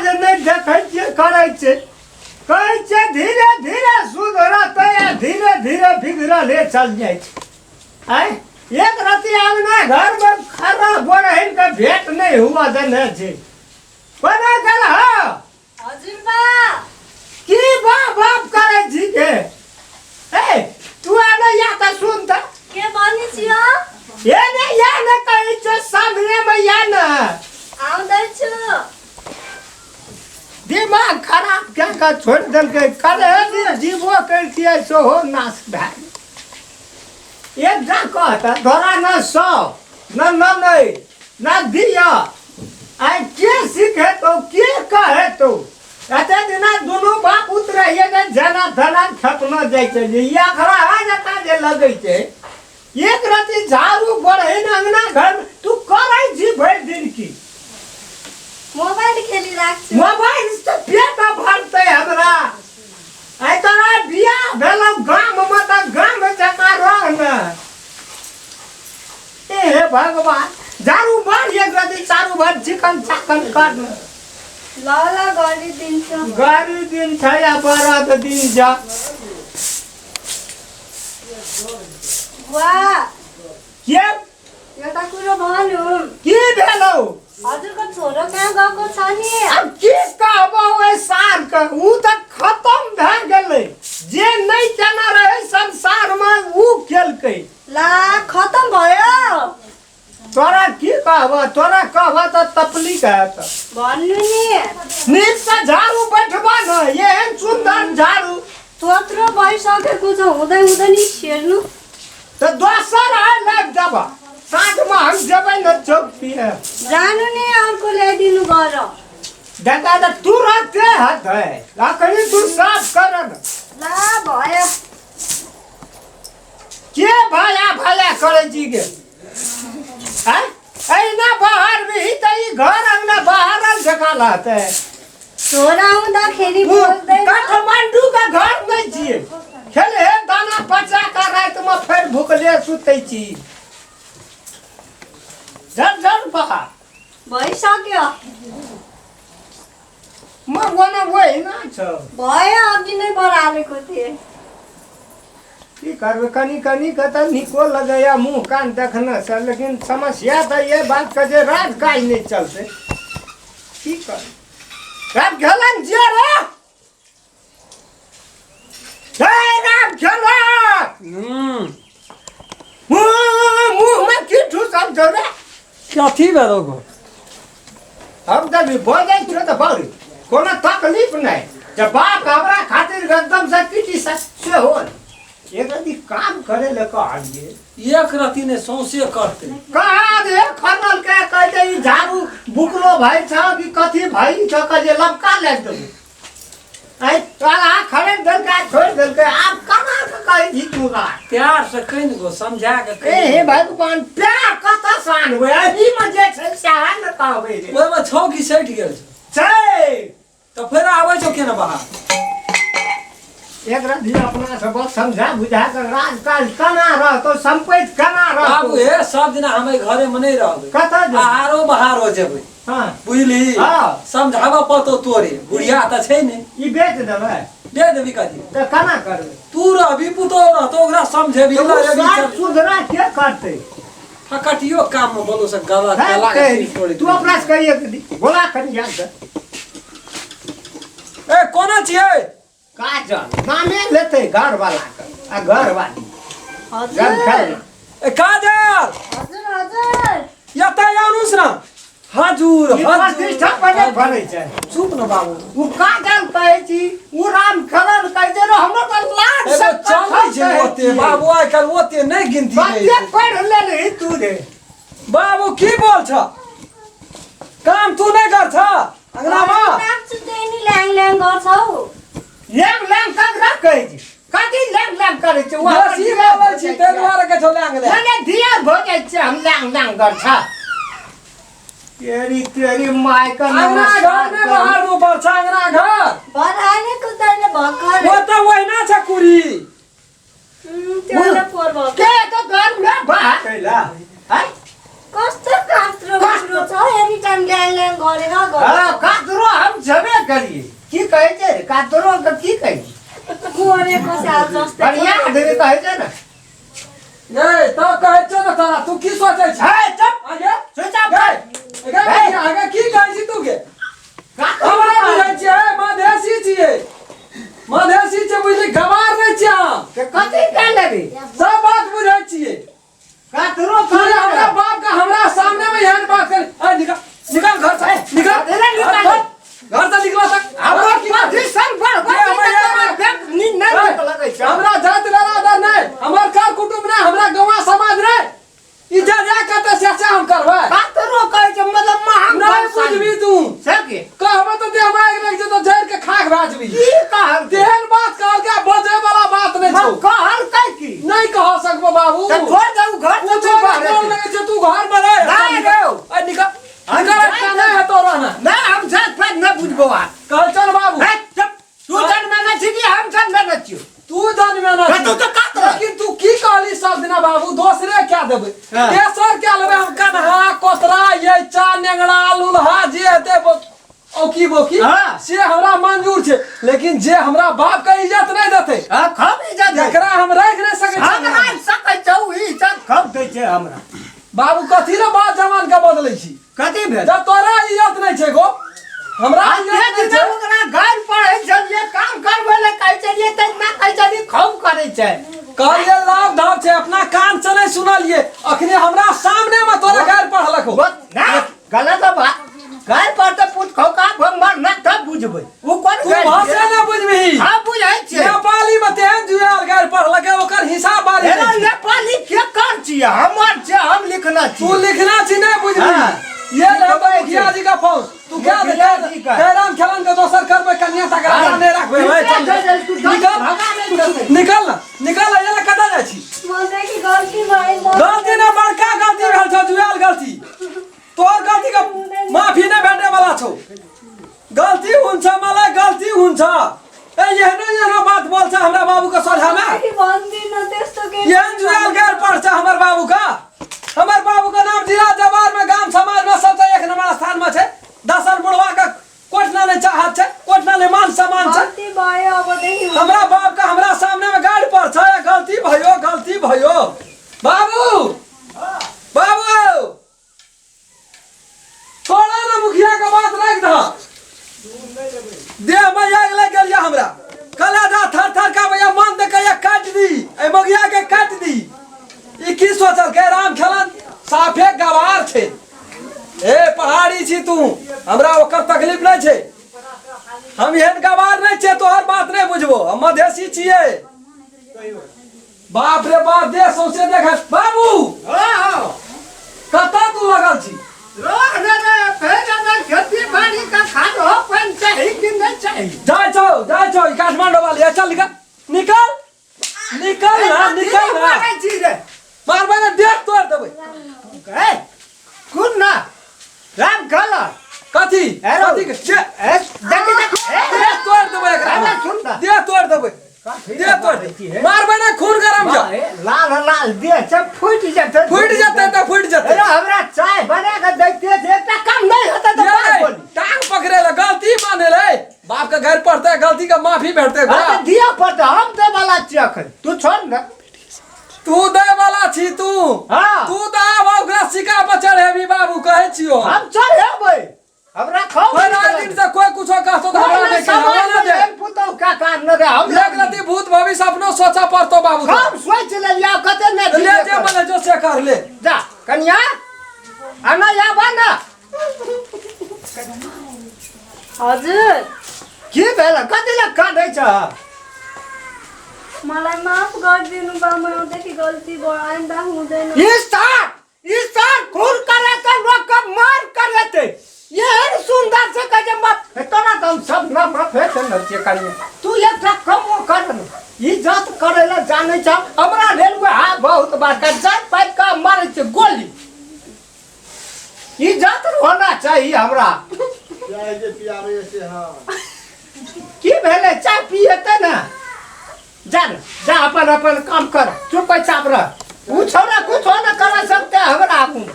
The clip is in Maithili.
काज नहि देखै छियै करै छै कहै छै धीरे धीरे सुधरतै आ धीरे धीरे बिगड़ले चल जाइ छै आँय एक रति अङ्गना घरमे खर्रा गोरहिन के भेंट नहि हुआ देने छै कोना गेल हँ हजुर बा की बाप बाप करै छी के ए तू आने या तऽ सुन तऽ के भन्ने छियो ए ने या ने कहै छै सामने मे या ने आउँदैछु दिमाग खराब कए कऽ छोड़ि देलकै कले दिन जीवो करितियै सेहो नाश भए गेल एकटा कहता तोरा न सौ न ननै न दिया आइ के सिखेतौ के कहेतौ एते दिना दुनू बाप पुत रहिए ने जेना धना खेपना जाइ छै जे ई अखरा जकाँ जे लगै छै एक रति झाड़ू बढ़ै ने अंगना घर तू करै छी भरि दिन की मोबाइल खेलिरहेको छु मोबाइल से पेट भरतै हमरा आइ तोरा बियाह भेलौ गाममे तऽ गाम जकाँ रह ने ए हे भगवान झाड़ू मार एक रति चारू भर चिकन चाकन कर ने ल ल गरिदिन्छु गाड़ी दिन छै या बरद दिन जा बुवा के एउटा कुरो भनौँ की भेलौ हजुरको छोरो कहाँ गएको छ नि अब की कहबो ओहि सार के ऊ तऽ खत्म भए गेलै जे नहि केना रहै संसारमे ऊ केलकै ला खतम भयो तोरा की कहबह तोरा कहबह तऽ तकलीफ हैत भन्नु नि नीकसँ झाड़ू बैठबह ने एहन सुन्दर झाड़ू त्यत्रो भइसकेको छ हुँदै हुँदै नि हेर्नु तऽ दोसर आइ लागि देबह साँझमे हम जेबै ने चौक पिए जानु नि अर्को ल्याइदिनु गर देखा तऽ तुरते हेतै अखनी तू साफ कर ने ला भयो के भाया भाया करै छी गे आँय? एहिना बाहर भी तऽ ई घर अङ्गना बाहरल जकाँ रहतै छोरा आउँदाखेरि बोल्दैन काठमांडू के घर नहीं छियै खेले हे दाना पचा के राति में फेर भुखले सुतै छी झर झर बहा भइसक्यो म ओना वही ना छौ भयो अघि नै बढालेको थिएँ की करबै कनि कनि के तऽ नीको लगैया मुँह कान देखने से लेकिन समस्या तऽ ये बात के जे राज काज नहि चलतै की करबै राम खेलन छियै रे हे राम खेलन मुँह मुँहमे की ठुसल छौ रे कथी भेलौ गो हम तऽ भी बजै छियौ तऽ बड़ कोनो तकलीफ नहि जे बाप हमरा खातिर एकदम से किटी से से हो एक रति काम करे ले कहलिए एक रति ने सौंसे करते कहा दे खनल के कह दे ई झाड़ू बुकलो भाई छ कि कथी भाई छ कह जे लपका ले देबू आइ तोरा खरीद देलकै छोड़ि देलकै आब केना के कहै छी तू रा प्यार से कहि गो समझा के ए कहि हे भगवान प्यार कतऽ सँ आनबै एहिमे जे छै सएह ने कहबै रे ओहिमे छौ की सटि गेल छौ छै तऽ फेर आबै छौ केना बाहर एक रति अपना सब समझा बुझा के राजकाज केना रहतौ संपत्ति केना बाबू रहतौ हे सब दिना हम एहि घरे मे नहि रहबै कतऽ जेबै? आहारो बहारो जेबै हाँ बुझली हाँ। समझाबऽ पड़तौ तोरे बुढ़िया तऽ छै ने ई बेच देबै दे देबी कथी तऽ केना करबै तू रहबी पुतोह रहतौ ओकरा समझेबी तऽ उ लड़ेबी साफ चल। सुथरा के करतै फकटियो काम मे बोलो से गला गला के सिर तोड़ि तू अपना से कहिए बोला कनि याद कर। ए कोना छियै काजल नामे लेतै घर वाला के आ घर वाली हजुर ए काजल हजुर हजुर यता आउनुहोस् न हजुर ई प्रतिष्ठा पर नहि फरै छै चुप न बाबू ओ काजल कहै छी ओ राम खलन कहै छै रे हमर तऽ लाज एगो से चलै छै ओते बाबू आइ काल्हि ओते नहि गिनती रहै कते छै। पढ़ि लेलही तू रे बाबू की बोल छ काम तू नहि कर छ अंगनामा राख्छु त्यही नि ल्याङ ल्याङ गर्छौ ल्याङ ल्याङ ककरा कहै छी कथी ल्याङ ल्याङ करै छै ओ हमर बेसी दिया बोलै भऽ छी जाइ ताहि छै। दुआरे कहै छौ ल्याङ ल्याङ नहि नहि दिया भऽ जाइ छै हम ल्याङ ल्याङ गर्छ तेरी तेरी my का अंगना घर मे बाहर पर्छ अंगना घर बढालेको तैँले भर्खर ओ त ओहिना छ कुरी त्यो त पोहोर भएको के त घर में बाहर कैला हैं कस्तो कात्रो कुरो छ एनी टाइम ल्याङ ल्याङ गरेर हां गरेर कात्रो हम छबे करियै की कहै छै रे कातरो के की कहै छै मरेको साल जस्तै बढ़िया आदमी कहै छै ने ए त कहै छौ ने तोरा तू की सोचै छी हे चुप आगे चुपचाप गए आगे आगे की कहै छी तू के हमरा बुझै छियै मधेसी छियै मधेसी छियै बुझली गवार नहि छियै अहाँ के कथी कह लेबी सब बात बुझै छियै कातरो तोरे हमरा बाप का हमरा सामने में एहन बात कर ए निकल निकल घर से निकल अरे निकाल। घर से निकला तक हमरा कथी सन बढ़ ये हमर यार- नींद नहीं नीक लगै छै हमरा जात लड़ा नहीं हमर कर कुटुंब नहीं हमरा गवा समाज नहीं ई जा जा करते से से हम करबै कातरो कहै छै मतलब महान नहीं बुझबी तू से के कहबो तो देह में आगि लागि जेतो जरि के खाक भए जेबी की कहल ते तेहन बात कहल के बजे वाला बात नहीं छौ कहल कै की नहीं कह सकबो बाबू तऽ छोड़ दू घर से तू तू बाहर गोर लगे छै तू घर में रह नहीं रे। ए निकल निकल एकटा नहीं है तो रहना नहीं हम जात पात नहीं बुझबो आ कह चल बाबू हे चुप तू जन्मे न छी कि हम जन्मे न छियो तू जन्मे ना तू तो कात रह। लेकिन तू की कहली सब दिना बाबू दोसरे क्या देबै हाँ। तेसर क्या लेबै हम कन्हा कोतरा ये चा नेंगड़ा लुल्हा जे हेतै औकी बोकी हाँ। से हमरा मंजूर छै लेकिन जे हमरा बाप के इज्जत नहीं देतै हां खब इज्जत दे एकरा हम राखि नहीं सकै हम छियै राखि सकै छौ इज्जत खब दै छै हमरा बाबू कथी रे बात जवान के बदलै छी कथी भेल जब तोरा इज्जत नहीं छै गो हमरा आ इज्जत जे नहीं दिना छै ओकरा घर पढ़ै छलियै काम करबै लए कहै छलियै तऽ ना कहै छलियै खूब करै छै कहलिए लाभ धाव छै अपना कान से नहीं सुनलिए अखने हमरा सामने में तोरा गारि पढ़लक हो ना गलत बात घर पर तऽ पुत खौका भंगमर ना तब बुझबै ओ कोन तू गारि भाषा छियै? ना बुझबिही हाँ बुझै छियै नेपाली में तेहन जुआल गारि पढ़लक है, ओकर हिसाब बारी एना नहीं छै। नेपाली के कर छियै हमर छै हम लिखना तू छियै लिखना छी नहीं बुझबिही हाँ। ये रहे तो लिखबै मुखिया छै। जी का फोन तू क्या मुखिया जी का। कैराम खेलन के दोसर करबै कन्या तक हाँ। नहीं राखबै भाई चल निकल भगा नहीं देबै। निकल ना निकल ना ये ला कतऽ जाइ छी मदेखि गल्ती भयो गलती ना बड़का गलती भेल छौ जुआल गलती तोहर गलती के माफी नै भेटे वाला छौ गलती हुन्छ मलाई गलती हुन्छ ए एहनो एहनो बात बोल्छ हमरा बाबू के सोझामे मदेखि भन्दिनँ त्यस्तो केही एहन जुआल गैर पढ्छ हमर बाबू का हमर बाबू के नाम जिला जवार में गाम समाज में सबसे एक नंबर स्थान में छै दसन बुढ़वा के कोटना नहीं चाहत छै कोटना नहीं मान सम्मान छै गल्ती भयो अबदेखि हमरा बाप का हमरा सामने में गाड़ी पर छै गलती भयो गलती भयो बाबू बाबू तोरा ना मुखिया के बात राख दह देह में आग लग गेल या हमरा कलेजा थर थर का भैया मन दे के काट दी ए मगिया के काट दी ई की सोचल के राम खेलन साफे गवार छै ए पहाड़ी छी तू हमरा ओकर तकलीफ नहीं छै हम एहन गवार नहीं छियै तोहर बात नहीं बुझबो हम मधेसी छियै बाप रे बाप देह सौंसे देख बाबू हाँ कतऽ तू लगल छी रो रे रे फेर अगर खेती बाड़ी का खान हो पान चाही कि नहीं चाही जाइ छौ जाइ छौ ई काठमाडौँ वाली चल निकल निकल निकल ना निकल ना मारै छी रे मारबै ना देह तोड़ देबै ए कुन ना राम कहला कथी हेलो। कथी के जे ए देखी देख ए देह तोड़ देबै एकरा अरे सुन ना। देह तोड़ देबै देह तोड़ देबै मारबै ना खून गरम छ लाल लाल देह छै फूटि जेतै फूटि जेतै तऽ फूटि जेतै अरे हमरा चाय बना के दैते छै एकटा काम नहि हेतै तऽ बात ये, बोली टांग पकड़े ला गलती माने ले बाप के घर पड़ते गलती के माफी भेटते हाँ घोड़ा तऽ दिअ पड़तै हम दै वाला छियै अखन तू छोड़ ने तू दै वाला छी तू हाँ। तू तऽ आब ओकरा सिका पर चढ़ेबी बाबू कहै छियो हम चढ़ेबै हमरा खाओ कोई आइ दिन से कोई कुछो कहतो तऽ हमरा नहि कहियो, हमरा नहि दे पुतौ का कान न रे हम एक रति भूत भविष्य अपनो सोचा पड़तो बाबू तो। हम सोच लेलियै कते ने ले जे मने जो से कर ले जा कनिया आना आबा ना हजुर की भेल कति लए कानै छ मलाई माफ गरिदिनु बा म गल्ती भयो आइन्दा हुँदैन ई सार ई सार खून करे के लोग के मार करे ते एहन सुंदर से कहे जे माफ तोरा तऽ हम सब ना माफ हेतै न छियै कनिया तू एकटा कमो कर न इज्जत करे लए जानै छ हमरा लेल वएह बहुत बड़का जात पाति के मारै छै गोली इज्जत होना चाही हमरा चाय जे पियाबै से हाँ की भेलै चाय पिएतै ने जा ने जा अपन अपन काम कर चुप चाप रह उ छौड़ा कुछो न कर सकते हमरा आगू में।